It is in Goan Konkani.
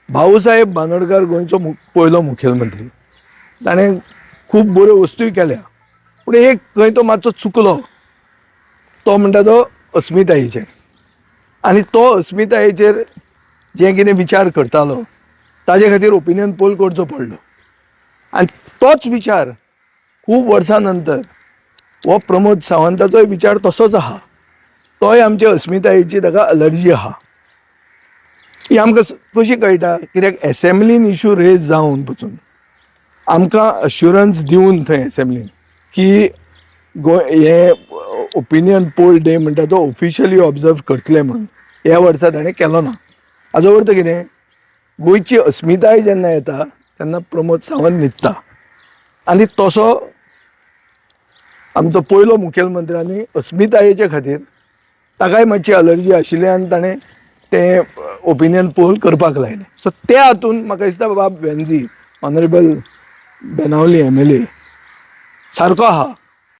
भाऊसाहेब बांदोडकर गोंयचो पयलो मुखेलमंत्री, ताणें खूब बऱ्यो वस्तूय केल्या, पूण एक खंय तो मातसो चुकलो, तो म्हणटा तो अस्मितायेचेर. आनी तो अस्मितायेचेर जें कितें विचार करतालो ताजे खातीर ओपिनियन पोल करचो पडलो. आनी तोच विचार खूब वर्सां नंतर हो प्रमोद सावंताचोय विचार तसोच आहा, तोय आमचे अस्मितायेची ताका अलर्जी आहा. ही आमकां कशी कळटा, कित्याक एसेंब्लीन इशू रेज जावन पसून आमकां अश्युरन्स दिवन थंय एसेंब्लीन की गोंय हे ओपिनियन पोल डे म्हणटा तो ऑफिशियली ऑब्जर्व करतले म्हणून, ह्या वर्सा ताणें केलो ना. हाजो अर्थ कितें, गोंयची अस्मिताय जेन्ना येता तेन्ना प्रमोद सावंत न्हिदता. आनी तसो आमचो पयलो मुखेलमंत्र्यांनी अस्मितायेचे खातीर ताकाय मातशी अलर्जी आशिल्ली आनी ताणें तें ओपिनियन पोल करपाक लायलें. सो त्या हातून म्हाका दिसता बाब वेन्झी, ऑनरेबल बेनावली एमएलए सारको आहा.